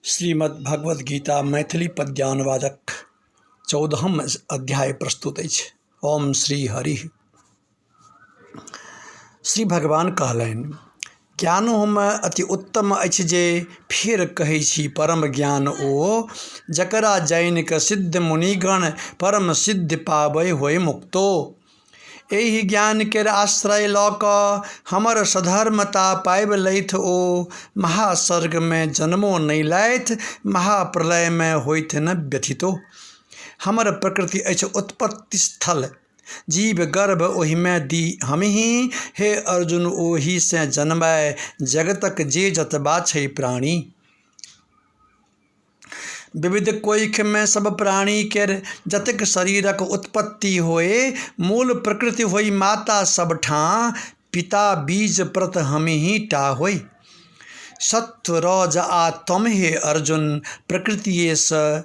श्रीमद्भगवद्गीता मैथिली पद्यानुवादक 14म अध्याय प्रस्तुत अछि। ओम श्री हरि। श्री भगवान कहलनि, ज्ञानोमे अति उत्तम अछि जे फेर कहै छी परम ज्ञान ओ जकरा जानि कऽ सिद्ध मुनिगण परम सिद्धि पाबै होय मुक्तो। एहि ज्ञान केर आश्रय लऽ कऽ हमर सधर्मता पाबि लैथ ओ महासर्गमे जन्मो नहि लैथ, महाप्रलयमे होइथ न व्यथितो। हमर प्रकृति अछि उत्पत्ति स्थल, जीव गर्भ ओहिमे दी हमही, हे अर्जुन ओहिसँ जनमय जगतक जे जतबा छै प्राणी। विविध कोइखमे सब प्राणी केर जतेक शरीरक उत्पत्ति होए, मूल प्रकृति होइ माता सबठाँ, पिता बीज प्रत हमही टा होइ। सत्व रज आ तम हे अर्जुन प्रकृतिएसँ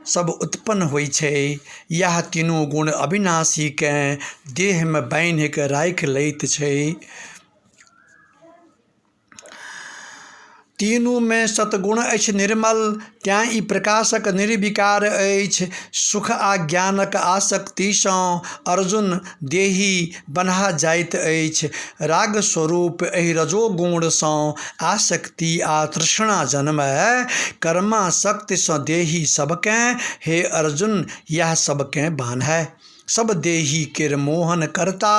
सब उत्पन्न होइ छै, इएह तीनू गुण अविनाशीकेँ देहमे बान्हि कऽ राखि लैत छै। तीनूमे सद्गुण अछि निर्मल, तेँ ई प्रकाशक निर्विकार अछि। सुख आ ज्ञानक आसक्तिसँ अर्जुन देही बन्हा जाइत अछि। राग स्वरूप एहि रजोगुणसँ आसक्ति आ तृष्णा जनमय। कर्मासक्तिसँ देही सभकेँ, हे अर्जुन, इएह सभकेँ बान्हय। सब देही केर मोहन करता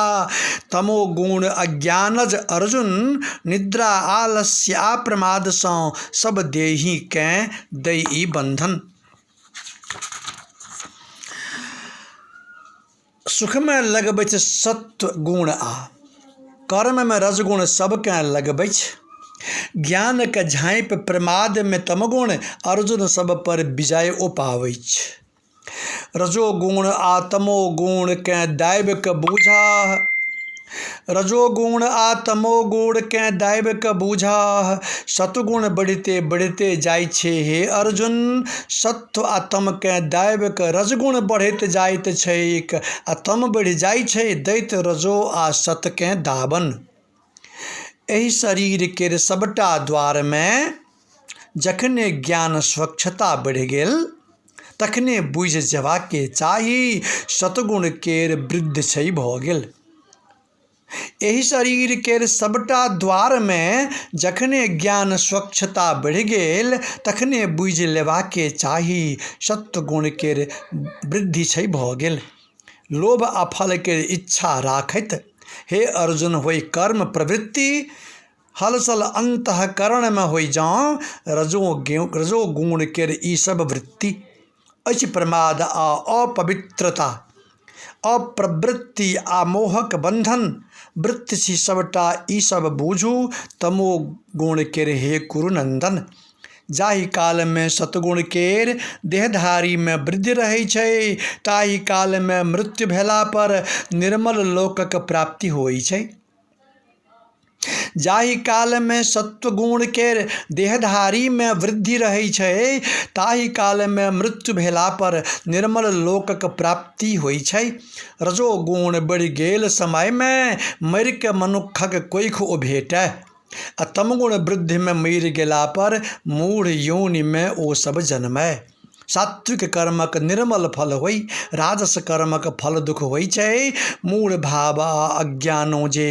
तमोगुण अज्ञानज अर्जुन निद्रा आलस्य आ प्रमादसँ सब देहीकेँ दै ई बन्धन। सुखमे लगबैछ सत्व गुण आ कर्ममे रजगुण सबकेँ लगबैछ। ज्ञानके झाँपि प्रमादमे तमगुण अर्जुन सब पर विजय ओ पाबैछ। रजोगुण आ तमोगुणकेँ दाबि कऽ बूझह। रजोगुण आ तमोगुणकेँ दाबि कऽ बूझह। सत्गुण बढ़िते बढ़िते जाइ छै हे अर्जुन। सत्व आ तमकेँ दाबि कऽ रजगुण बढ़ैत जाइत छैक आ तम बढ़ि जाइ छै दैत रजो आ सतकेँ दाबन। एहि शरीर केर सबटा द्वारमे जखने ज्ञान स्वच्छता बढ़ि गेल तखने बुझि जेबाके चाही सतगुण केर वृद्धि छै भऽ गेल। एहि शरीर केर सबटा द्वारमे जखने ज्ञान स्वच्छता बढ़ि गेल तखने बुझि लेबाके चाही सत्वगुण केर वृद्धि छै भऽ गेल। लोभ आ फल केर इच्छा राखैत हे अर्जुन होइ कर्म प्रवृत्ति हलचल अन्तःकरणमे होइ जँ रजोगुण केर ई सब वृत्ति अछि प्रमाद आ अपवित्रता अप्रवृत्ति आ मोहक बन्धन वृत्ति छी सबटा ई सब बूझू तमो गुण केर हे कुरुनन्दन। जाहि कालमे सतगुण केर देहधारीमे वृद्धि रहै छै ताहि कालमे मृत्यु भेलापर निर्मल लोकक प्राप्ति होइ छै। जाहि कालमे सत्वगुण केर देहधारीमे वृद्धि रहै छै ताहि कालमे मृत्यु भेलापर निर्मल लोकक प्राप्ति होइ छै। रजोगुण बढ़ि गेल समयमे मरिके मनुक्खक कोखि ओ भेटय आ तमगुण वृद्धिमे मरि गेलापर मूढ़ योनिमे ओ सब जनमय। सात्विक कर्मक निर्मल फल होइ, राजस कर्मक फल दुख होइ छै। मूढ़ भाव आ अज्ञानो जे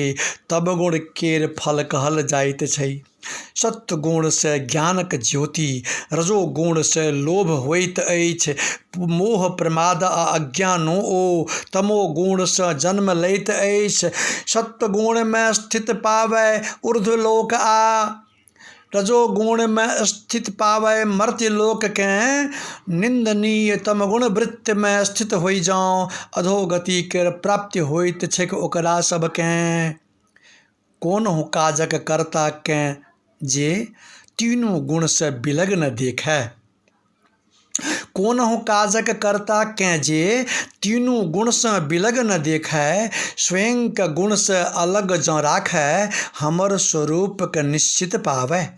तमगुण केर फल कहल जाइत छै। सत्वगुणसँ ज्ञानक ज्योति, रजोगुणसँ लोभ होइत अछि। मोह, प्रमाद आ अज्ञानो ओ तमोगुणसँ जन्म लैत अछि। सत्वगुणमे स्थित पाबय ऊर्ध्वलोक आ रजोगुणमे स्थित पाबय मर्त्यलोककेँ। निन्दनीय तमगुण वृत्तिमे स्थित होइ जँ अधोगति केर प्राप्ति होइत छैक ओकरा सभकेँ। कोनहु काजक कर्ताकेँ जे तीनू गुणसँ विलग न देखय। कोनहु काजक कर्ताकेँ जे तीनू गुणसँ विलग न देखय, स्वयंकेँ गुणसँ अलग जँ राखय, हमर स्वरूपकेँ निश्चित पाबय।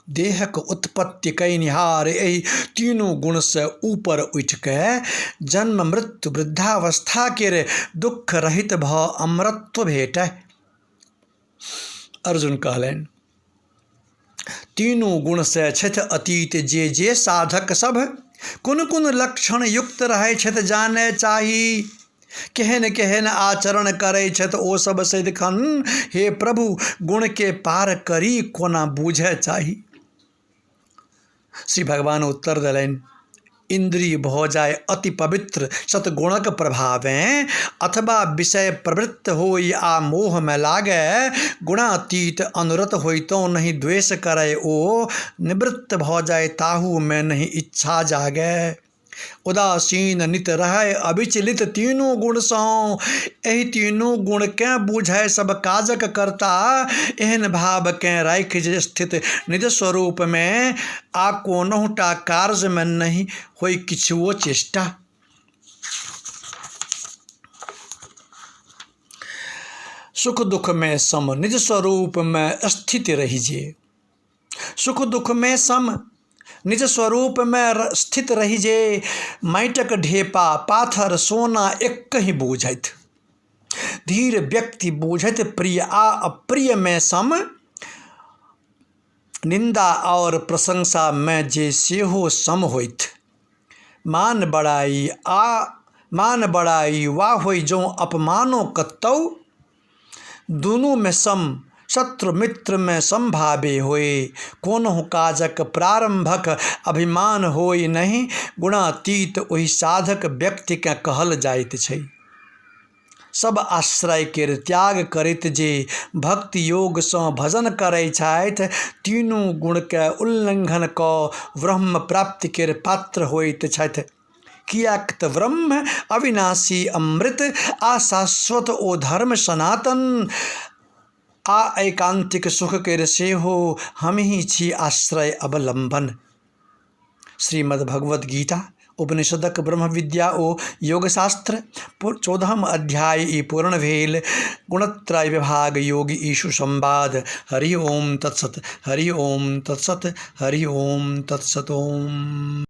देहक उत्पत्ति कयनिहार एहि तीनू गुणसँ ऊपर उठिकऽ जन्म, मृत्यु, वृद्धावस्था केर दुःख रहित भऽ अमरत्व भेटय। अर्जुन कहलनि। तीनू गुणसँ छथि अतीत जे जे साधक सभ, कोन कोन लक्षण युक्त रहै छथि जानय चाही। केहन केहन आचरण करै छथि ओ सब सदिखन, हे प्रभु गुणके पार करी कोना बूझय चाही। श्री भगवान उत्तर देलनि, इन्द्रिय भऽ जाय अति पवित्र सद्गुणक प्रभावेँ, अथवा विषय प्रवृत्त होइ आ मोहमे लागय, गुणातीत अनुरत होइतहुँ नहि द्वेष करय ओ, निवृत्त भऽ जाय ताहूमे नहि इच्छा जागय। उदासीन नित रहय अविचलित तीनू गुणसँ, एहि तीनू गुणकेँ बूझय सब काजक कर्ता, एहन भावकेँ राखि जे स्थित निज स्वरूपमे, आ कोनहु टा कार्यमे नहि होइ किछुओ चेष्टा। सुख दुखमे सम निज स्वरूपमे स्थित रहि जे, सुख दुखमे सम निज स्वरूपमे स्थित रहि जे, माटिक ढेपा पाथर सोना एक्कहि बूझथि। धीर व्यक्ति बूझथि प्रिय आ अप्रियमे सम, निन्दा आओर प्रशंसामे जे सेहो सम होथि। मान बड़ाइ आ मान बड़ाइ वा होइ जौँ अपमानो कतहु, दुनूमे सम शत्रु मित्रमे समभावे होए। कोनहु काजक प्रारम्भक अभिमान होइ नहि, गुणातीत ओहि साधक व्यक्तिकेँ कहल जाइत छै। सब आश्रय केर त्याग करैत जे भक्ति योगसँ भजन करै छथि, तीनू गुणकेँ उल्लंघन कऽ ब्रह्म प्राप्ति केर पात्र होइत छथि। किएक तऽ ब्रह्म अविनाशी अमृत आ शाश्वत ओ धर्म सनातन आ ऐकान्तिक सुख केर सेहो हमही छी आश्रय अवलम्बन। श्रीमद्भगवद्गीता उपनिषदक ब्रह्म विद्या ओ योगशास्त्र 14म अध्याय ई पूर्ण भेल। गुणत्रय विभाग योग ईशु संवाद। हरि ओम तत्सत, हरि ओम तत्सत, हरि ओम तत्सत ओम।